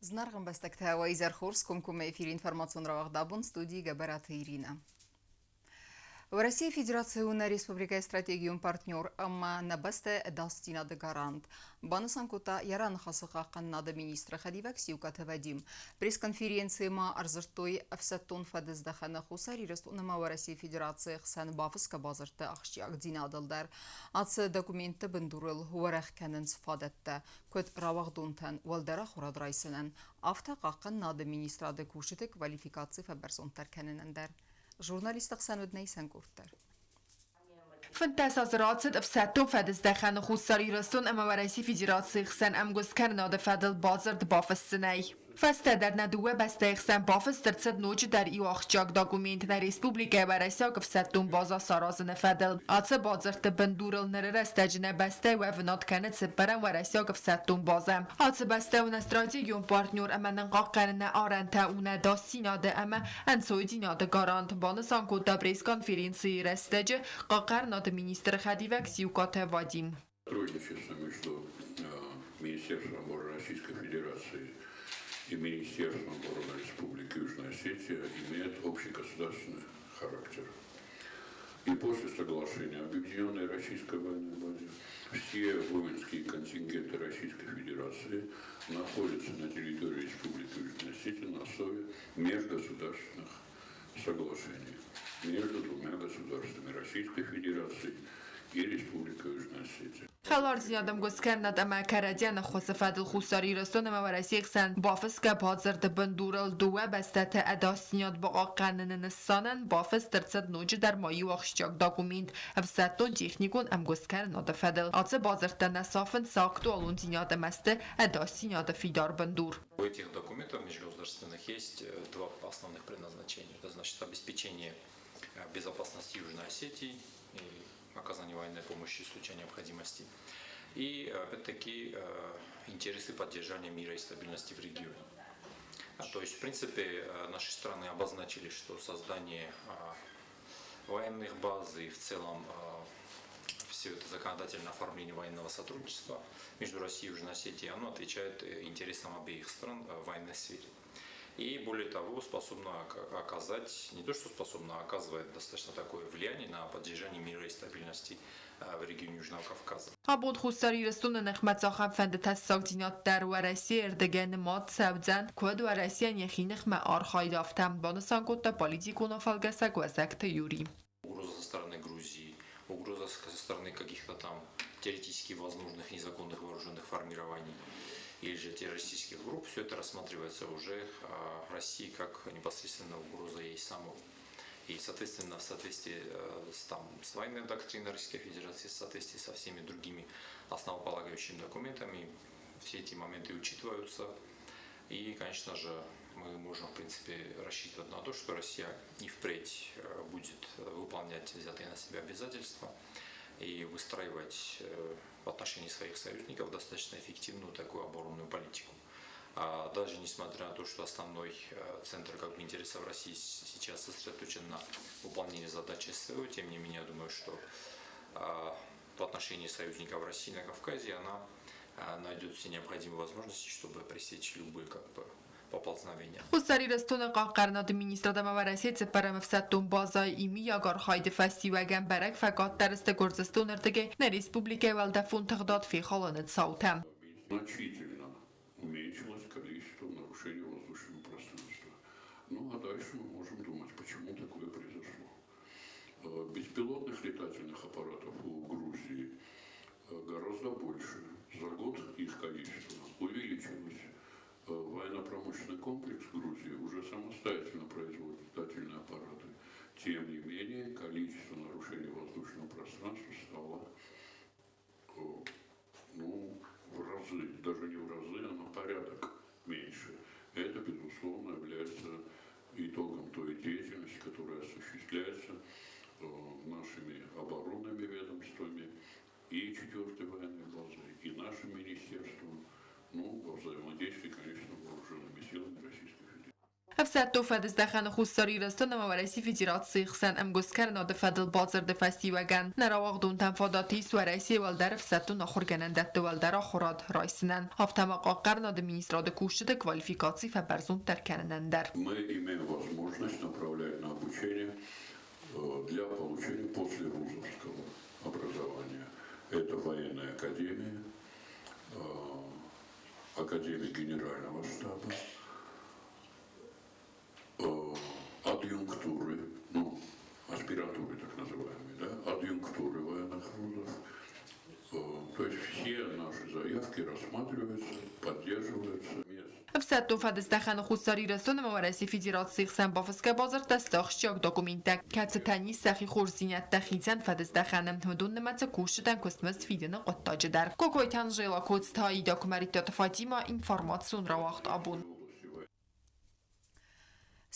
Зынаргъ ӕмбӕстӕгтӕ, уӕ изӕр хорз, комкоммӕ эфиры информацион рауагъд абон студийы Гӕбӕраты Иринӕ. Уӕрӕсейы Федераци у нӕ республикӕйы стратегион партнер ӕмӕ нӕ бӕстӕ ӕдасдзинады гарант, банысан кодта йӕ раныхасы хъахъхъӕнынады министры хӕдивӕг Сиукъаты Вадим. Пресс-конференцийы ма ӕрдзырдтой ӕфсӕддон фӕдыздӕхӕны Хуссар Ирыстон ӕмӕ Уӕрӕсейы Федерацийы хсӕн бафысгӕ бадзырдты ахсджиагдзинадыл дӕр. Ацы документты бындурыл уӕрӕх кӕнынц фадӕттӕ, куыд рауагъдонтӕн уӕлдӕр ахуырад райсынӕн, афтӕ хъахъхъӕнынады министрады кусджыты квалификаци фӕбӕрзонддӕр кӕнынӕн дӕр. Журналистты хсӕн уыд нӕ исӕн къорд дӕр. 15 азы рацыд ӕфсӕддон фӕдыздӕхӕны Хуссар Ирыстон ӕмӕ Уӕрӕсейы Федерацийы хсӕн ӕмгуысткӕнынады фӕдыл бадзырд бафыссынӕй. Фӕстӕдӕр нӕ дыууӕ бӕстӕйы хсӕн бафыст ӕрцыд ноджыдӕр иу ахсджиаг документ нӕ республикӕйы уӕрӕсейаг ӕфсӕддон база саразыны фӕдыл. Ацы бадзырдты бындурыл ныры рӕстӕджы нӕ бӕстӕйы уӕвынад кӕны цыппӕрӕм уӕрӕсейаг ӕфсӕддон базӕ. Ацы бӕстӕ у нӕ стратегион партнер ӕмӕ нын хъахъхъӕны нӕ арӕнтӕ, у нӕ ӕдасдзинады ӕмӕ ӕнцойдзинады гарант, банысан кодта пресс-конференцийы рӕстӕджы хъахъхъӕнынады министры хӕдивӕг Сиукъаты Вадим. Сотрудничество между Министерством обороны Российской Федерации и Министерством обороны Республики Южная Осетия имеет общегосударственный характер. И после соглашения Объединенной Российской военной базе все воинские контингенты Российской Федерации находятся на территории Республики Южная Осетия на основе межгосударственных соглашений между двумя государствами Российской Федерации и Республикой Южная Осетия. Хӕлардзинад ӕмгуысткӕнынад ӕмӕ кӕрӕдзийӕн ӕххуысы фӕдыл Хуссар Ирыстон ӕмӕ Уӕрӕсейы хсӕн бафысгӕ бадзырды бындурыл дыууӕ бӕстӕты ӕдасдзинад бахъахъхъӕныны нысанӕн бафыст ӕрцыд ноджыдӕр ма иу ахсджиаг документ ӕфсӕддон-техникон ӕмгуысткӕнынады фӕдыл. Ацы бадзырдтӕ нӕ сафынц сӕ актуалондзинад ӕмӕ сты ӕдасдзинады фидар бындур. У этих документов межгосударственных есть два основных предназначения. Это значит обеспечение безопасности Южной Осетии и оказание военной помощи в случае необходимости. И, опять-таки, интересы поддержания мира и стабильности в регионе. То есть, в принципе, наши страны обозначили, что создание военных баз и в целом все это законодательное оформление военного сотрудничества между Россией и Южной Осетией, оно отвечает интересам обеих стран в военной сфере. И более того, способна оказать, не то что способна, а оказывает достаточно такое влияние на поддержание мира и стабильности в регионе Южного Кавказа. Абон Хуссар Ирыстоны ныхмӕ цахӕмфӕнды тӕссагдзинад дӕр Уӕрӕсейы ӕрдыгӕй нымад цӕудзӕн, куыд Уӕрӕсейӕн йӕхи ныхмӕ архайд, афтӕ, банысан кодта политикон афӕлгӕсӕг Уӕзӕгты Юрий. Угроза со стороны Грузии, угроза со стороны каких-то там теоретически возможных незаконных вооруженных формирований или же террористических групп, все это рассматривается уже Россией как непосредственно угроза ей самой. И, соответственно, в соответствии с, там, с военной доктриной Российской Федерации, в соответствии со всеми другими основополагающими документами, все эти моменты учитываются. И, конечно же, мы можем, в принципе, рассчитывать на то, что Россия и впредь будет выполнять взятые на себя обязательства и выстраивать в отношении своих союзников достаточно эффективную такую оборонную политику. Даже несмотря на то, что основной центр как бы интересов России сейчас сосредоточен на выполнении задач СВО, тем не менее, я думаю, что в отношении союзников России на Кавказе она найдет все необходимые возможности, чтобы пресечь любые как бы поползновения. Хуссар Ирыстоны хъахъхъӕнынады министрад ӕмӕ Уӕрӕсейы цыппӕрӕм ӕфсӕддон базӕйы иумиаг архайды фӕстиуӕгӕн бӕрӕг фӕкъаддӕр сты Гуырдзыстоны рдыгӕй нӕ республикӕйы уӕлдӕфон тыгъдад фехалыны цаутӕ. Значительно уменьшилось количество нарушений воздушного пространства. Ну а дальше мы можем думать, почему такое произошло. Беспилотных летательных аппаратов у Грузии гораздо больше. За год их количество увеличилось. Военно-промышленный комплекс Грузии уже самостоятельно производит летательные аппараты. Тем не менее, количество нарушений воздушного пространства стало, ну, в разы, даже не в разы, а на порядок меньше. Это, безусловно, является итогом той деятельности, которая осуществляется нашими оборонными ведомствами и 4-й военной базой, и нашим министерством, ну, во взаимодействии, конечно, вооруженными силами Российской Федерации. Ӕфсӕддон фӕдыздӕхӕны Хуссар Ирыстон ӕмӕ Уӕрӕсейы Федерацийы хсӕн ӕмгуысткӕнынады фӕдыл бадзырды фӕстиуӕгӕн нӕ рауагъдонтӕн фадат ис Уӕрӕсейы уӕлдӕр ӕфсӕддон ахуыргӕнӕндӕтты уӕлдӕр ахуырад райсынӕн, афтӕ ма хъахъхъӕнынады министрады кусджыты квалификаци фӕбӕрзонддӕр кӕнынӕн дӕр. Мы имеем возможность направлять на обучение для получения послевузовского образования. Это военная академия, Академия Генерального штаба, адъюнктуры, ну, аспирантуры так называемые, да, адъюнктуры военных вузов. То есть все наши заявки рассматриваются, поддерживаются. Ӕфсӕддон фӕдыздӕхӕны Хуссар Ирыстон ӕмӕ Уӕрӕсейы Федерацийы хсӕн бафысгӕ бадзырдтӕ сты ахсджиаг документтӕ, кӕцытӕн ис сӕхи хорздзинӕдтӕ хицӕн фӕдыздӕхӕны, уыдон нымӕцы кусджытӕн куыстмызд фидыны хъуыддаджы дӕр. Кокойты Анжела, Коцты Аида, Куымӕридтаты Фатимӕ, информацион рауагъд абон.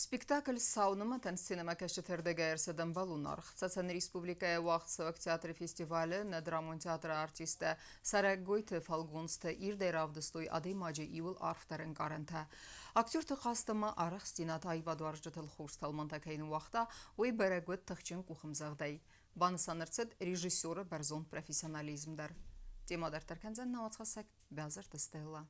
Спектакль «Сау нымӕтӕн» сценӕмӕкӕсджыты ӕрдӕгӕй ӕрцыд ӕмбӕлон аргъ. Цӕцӕны республикӕйы уагъдцӕуӕг театры фестивалы нӕ драмон театры артисттӕ цӕрӕгойты фӕлгонцтӕ ирдӕй равдыстой адӕймаджы иуыл арфдӕр ӕнкъарӕнтӕ. Актерты хъазтмӕ арӕхстдзинад аивадуарзджытыл хорз тӕлмӕнтӕ кӕй ныууагъта, уый бӕрӕг уыд тыхджын къухӕмдзӕгъдӕй. Банысан ӕрцыд режиссеры бӕрзонд профессионализм дӕр. Темӕ дарддӕр кӕндзӕн нӕ уацхӕссӕг Бязырты Стелла.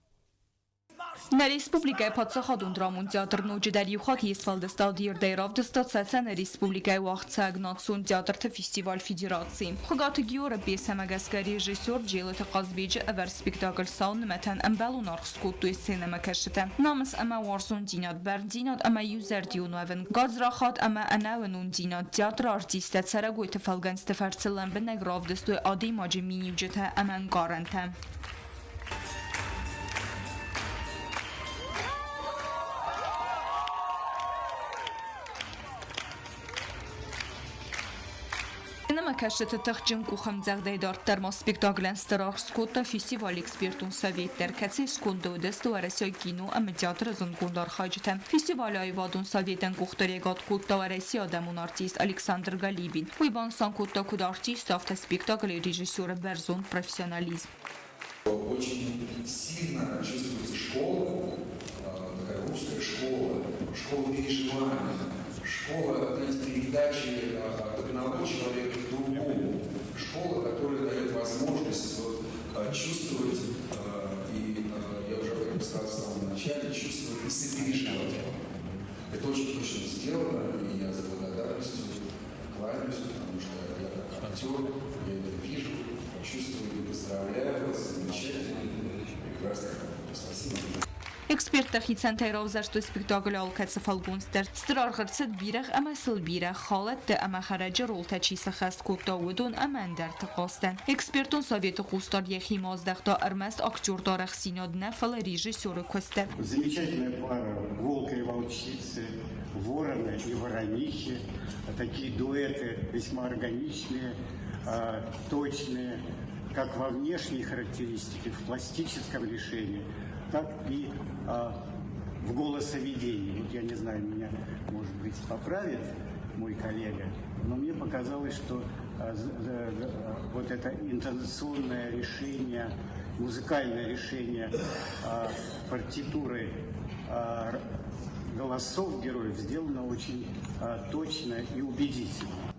Нӕ республикӕйы паддзахадон драмон театр ноджыдӕр иу хатт йе сфӕлдыстад ирдӕй равдыста Цӕцӕны республикӕйы уагъдцӕуӕг национ театрты фестиваль Федераци. Хуыгаты Георы пьесӕмӕ гӕсгӕ режиссер Джелыты Хъазбеджы ӕвӕрд спектакль «Сау нымӕтӕн» ӕмбӕлон аргъ скодтой сценӕмӕкӕсджытӕ. Намыс ӕмӕ уарзондзинад, бӕрндзинад ӕмӕ иузӕрдион уӕвын, гадзрахат ӕмӕ ӕнӕуынондзинад театры артисттӕ цӕрӕгойты фӕлгӕнцты фӕрцы лӕмбынӕг равдыстой адӕймаджы миниуджытӕ ӕмӕ ӕнкъарӕнтӕ. Сценӕмӕкӕсджыты тыхджын къухӕмдзӕгъдӕй дарддӕр ма спектаклӕн стыр аргъ скодта фестивалы экспертон совет дӕр, кӕцыйы сконды уыдысты Уӕрӕсейы кино ӕмӕ театры зындгонд архайджытӕ. Фестивалы аивадон советӕн къухдариуӕгад кодта Уӕрӕсейы адӕмон артист Александр Галибин. Уый банысан кодта, куыд артист, афтӕ спектаклы режиссеры бӕрзонд профессионализм. Очень сильно чувствуется школа, такая русская школа, школа переживания, школа, знаете, передачи от одного человека к другому, школа, которая дает возможность вот, чувствовать, и я уже об этом сказал в самом начале, чувствовать и сопереживать. Это очень точно сделано, и я с благодарностью кланяюсь, потому что я как актер, я это вижу, чувствую и поздравляю вас с замечательной, прекрасной работой. Спасибо. Эксперттӕ хицӕнтӕй равзӕрстой спектаклы алкӕцы фӕлгонц дӕр. Стыр аргъ ӕрцыд бирӕгъ ӕмӕ сыл бирӕ халӕтты ӕмӕ хӕрӕджы ролтӕ чи сӕххӕст кодта, уыдон ӕмӕ ӕндӕрты хъазтӕн. Экспертон советы хъусдард йӕхимӕ аздӕхта ӕрмӕст актерты арӕхстдзинад нӕ, фӕлӕ режиссеры куыст дӕр. Замечательная пара волка и волчицы, ворона и воронихи. Такие дуэты весьма органичные, точные, как во внешней характеристике, в пластическом решении, так и в голосоведении. Вот я не знаю, меня, может быть, поправит мой коллега, но мне показалось, что вот это интонационное решение, музыкальное решение партитуры голосов героев сделано очень точно и убедительно.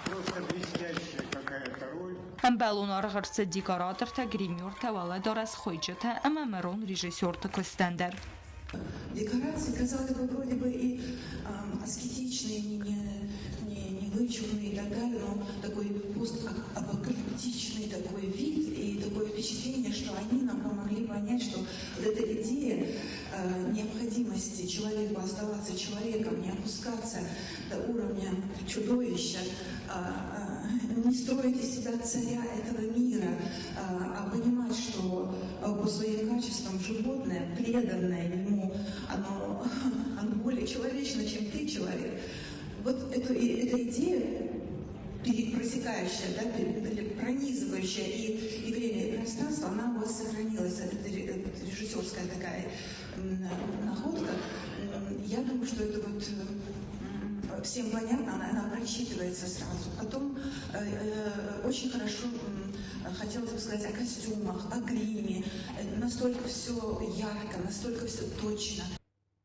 Просто блестящая какая-то роль. Ӕмбӕлон аргъ ӕрцыд декоратортӕ, гримертӕ, уӕлӕдарӕс хуыйджытӕ ӕмӕ мэрон режиссерты куыстӕн дӕр. Декорации, казалось бы, вроде бы и аскетичные, не вычурные и так далее, но такой постапокалиптичный такой вид и такое впечатление, что они нам помогли понять, что вот эта идея необходимости человеку оставаться человеком, не опускаться до уровня чудовища, не строить из себя царя этого мира, а понимать, что по своим качествам животное, преданное ему, оно более человечно, чем ты человек. Вот эта идея, просекающая, да, пронизывающая и время, и пространство, она у вас сохранилась. Это режиссерская такая находка. Я думаю, что это вот всем понятно, она прочитывается сразу. Потом очень хорошо хотелось бы сказать о костюмах, о гриме. Настолько все ярко, настолько все точно.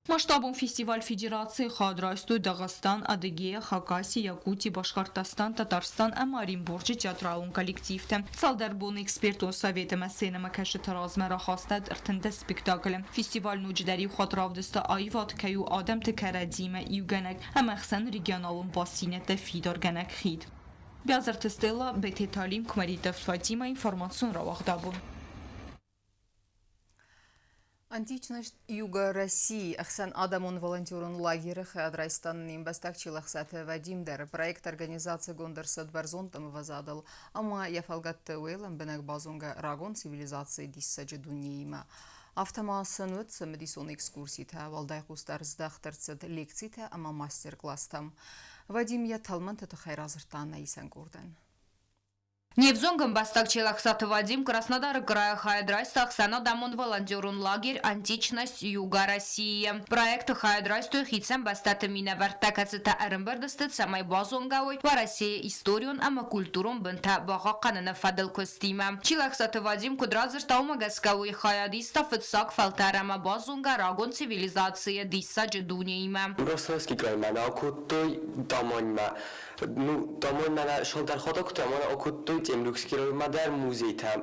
Масштабон фестиваль Федерацийы хайад райстой Дагъыстан, Адыгея, Хакаси, Якути, Башкортостан, Татарстан ӕмӕ Оренбурджы театралон коллективтӕ. Цалдӕр боны экспертон совет ӕмӕ сценӕмӕкӕсджыты размӕ рахаста 13 спектаклы. Фестиваль ноджыдӕр иу хатт равдыста, аивад кӕй у адӕмты кӕрӕдзиимӕ иугӕнӕг ӕмӕ ӕхсӕнрегионалон бастдзинӕдтӕ фидаргӕнӕг хид. Бязырты Стелла, Бететы Алим, Куымӕридты Фатимӕ, информацион рауагъд абон. Античность Юга России ӕхсӕнадӕмон волонтерон лагеры хайад райста не мбӕстаг Чилӕхсаты Вадим дӕр. Проект организацигонд ӕрцыд бӕрзонд ӕмвӕзадыл ӕмӕ йӕ фӕлгӕтты уӕлӕмбынӕг базонгӕ рагон цивилизацийы диссаджы дунеимӕ. Афтӕ ма сын уыд цымыдисон экскурситӕ, уӕлдай хъусдард здӕхт ӕрцыд лекцитӕ ӕмӕ мастер-класстӕм. Вадим йӕ тӕлмӕнты тыххӕй радзырдта нӕ исӕн къордӕн. Не взонг ӕмбӕстаг Челӕхсаты Вадим Краснодары крайы хайад райста ӕхсӕнадӕмон волонтерон лагерь «Античность Юга России». Проекты хайад райстой хицӕн бӕстӕты минӕвӕрттӕ, кӕцытӕ ӕрӕмбырд сты, цӕмӕй базонгӕ уой Уӕрӕсейы историон ӕмӕ культурон бынтӕ бахъахъхъӕныны фӕдыл куыстимӕ. Челӕхсаты Вадим куыд радзырдта, уымӕ гӕсгӕ уый хайад иста фыццаг фӕлтӕр ӕмӕ базонгӕ рагон цивилизацийы диссаджы дунеимӕ. Ростовский краймӕ нал кодтой Таманьмӕ. Ну, Тамань мӕнӕ сылдӕр хатт ӕмӕ акодтой Темрюкский районмӕ дӕр музейтӕм.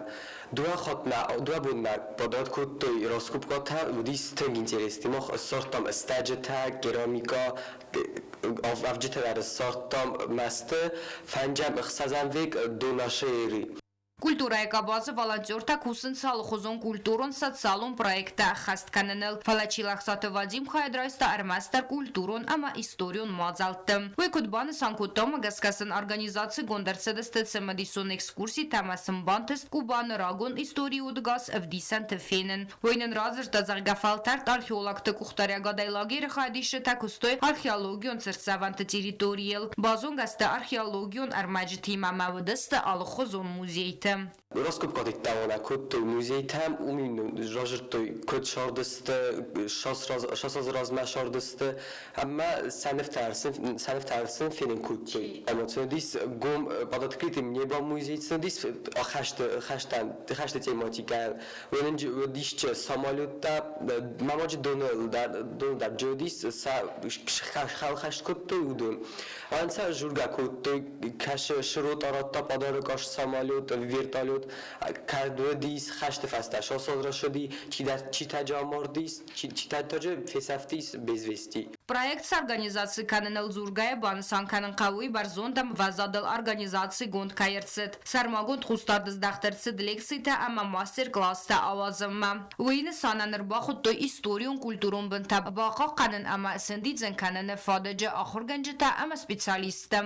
Дыууӕ хатмӕ, дыууӕ бонмӕ падат кодтой раскопкатӕ, уыдис тынг интересный. Мах ссардтам стӕджытӕ, керамикӕ, авджытӕ дӕр ссардтам мӕсты, фӕнджӕм ӕхсӕзӕм век до нашей эры. Культурӕйы къабазы волонтертӕ кусынц алыхуызон культурон-социалон проекттӕ ӕххӕст кӕныныл. Фӕлӕ Чилӕхсаты Вадим хайад райста ӕрмӕстдӕр культурон ӕмӕ историон мадзӕлтты. Уый куыд банысан кодта, уымӕ гӕсгӕ сын организацигонд ӕрцыдысты цымыдисон экскурситӕ ӕмӕ сын бантыст Кубаны рагон историйы удгас ӕвдисӕнты фенын. Уый нын радзырдта, зӕгъгӕ, фӕлтӕрд археологты къухдариӕгадӕй лагеры хайадисджытӕ куыстой археологион цыртдзӕвӕнты территорийыл, базонгӕ сты археологион ӕрмӕджытимӕ ӕмӕ уыдысты алыхуызон музейты. Раскопкатиттӕ кодтой музейтӕм, уым разырдтой, куыд сардысты, 60 азы размӕ сардысты, ӕмӕ сӕ нывтӕ фенын кодтой. Ӕмӕ цымыдис гом под открытым небом музей цымыдис хӕсты тематикӕйыл. Уыдис самолеттӕ, мамаджы доны дӕр уыдис, хӕлхӕст кодтой уыдон. Ӕнцӕ жургӕ кодтой, кӕсы шырот арадта подарок самолет, вертолет, кӕд уыдис хӕсты фӕстӕ сосод рашыди, читаджы амардис, читаджы фесӕфтис без вести. Проект сорганизаци кӕныныл дзургӕйӕ банысан кӕнын хъӕуы бӕрзонд ӕмвӕзадыл организацигонд кӕй ӕрцыд. Сӕрмагонд хъусдард здӕхт ӕрцыд лекцитӕ ӕмӕ мастер-класстӕ ауадзынмӕ. Уый нысанӕн ӕрбахуыдтой историон-культурон бынтӕ бахъахъхъӕнын ӕмӕ сӕндидзын кӕныны фадыджы ахуыргӕнджытӕ ӕмӕ специалисттӕ.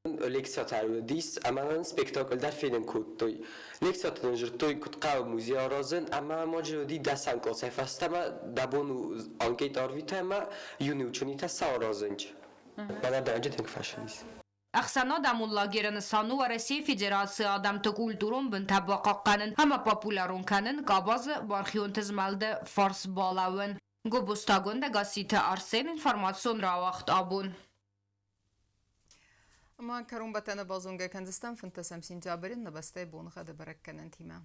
Лекцитӕ уыдис ӕмӕ нын спектакль дӕр фенын кодтой. Лекцитӕ нын зыдтой, куыд хъӕуы музей аразын ӕмӕ ноджы уыди дӕсӕм къласӕй фӕстӕмӕ дӕ бон у анкет арвита ӕмӕ юный ученыйтӕ сӕ аразынч. Мӕнӕ дӕнджы тынг фӕсидис. Ӕхсӕнадӕмон лагеры нысан у Уӕрӕсейы Федерацийы адӕмты культурон бынтӕ бахъахъхъӕнын ӕмӕ популярон кӕнын къабазы бархионты змӕлды фарс балӕууын. Гобозтагонд Гасситы Арсен информацион рауагъд абон. Ӕмӕ кӕронбӕттӕны базонгӕ кӕндзыстӕм 15 сентябры нӕ бӕстӕйы боныгъӕды бӕрӕггӕнӕнтимӕ.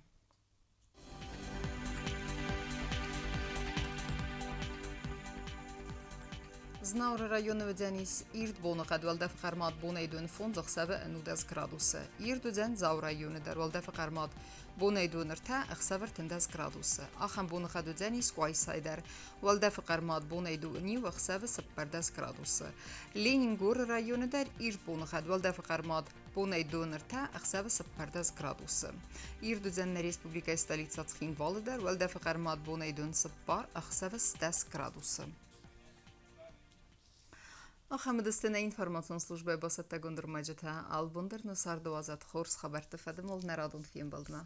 Знауыры районы уыдзӕнис ирд боныхъӕд уӕлдӕфы хъӕрмад бонӕй дон фондз ӕхсӕвы 19 градусы. Ирд уыдзӕн Дзауы районы дӕр уӕлдӕфы хъӕрмад бонӕй дон ӕртӕ, ӕхсӕвы 13 градусы. Ахӕм боныхъӕд уыдзӕнис Къуайсайы дӕр. Уӕлдӕфы хъӕрмад бонӕй дон иу, ӕхсӕвы 14 градусы. Ленингоры районы дӕр ирд боныхъӕд уӕлдӕфы хъӕрмад бонӕй дон ӕртӕ, ӕхсӕвы 14 градусы. Ирд уыдзӕн нӕ республикӕйы столицӕ Цхинвалы дӕр уӕлдӕфы хъӕрмад бонӕй дон цыппар, ӕхсӕвы 10 градусы. Ахӕм уыдысты нӕ информацион службӕйы бацӕттӕгонд ӕрмӕджытӕ. Албон дӕр нӕ царды уадзӕд хорз хабӕртты фӕдыл нӕ радон фембӕлдмӕ.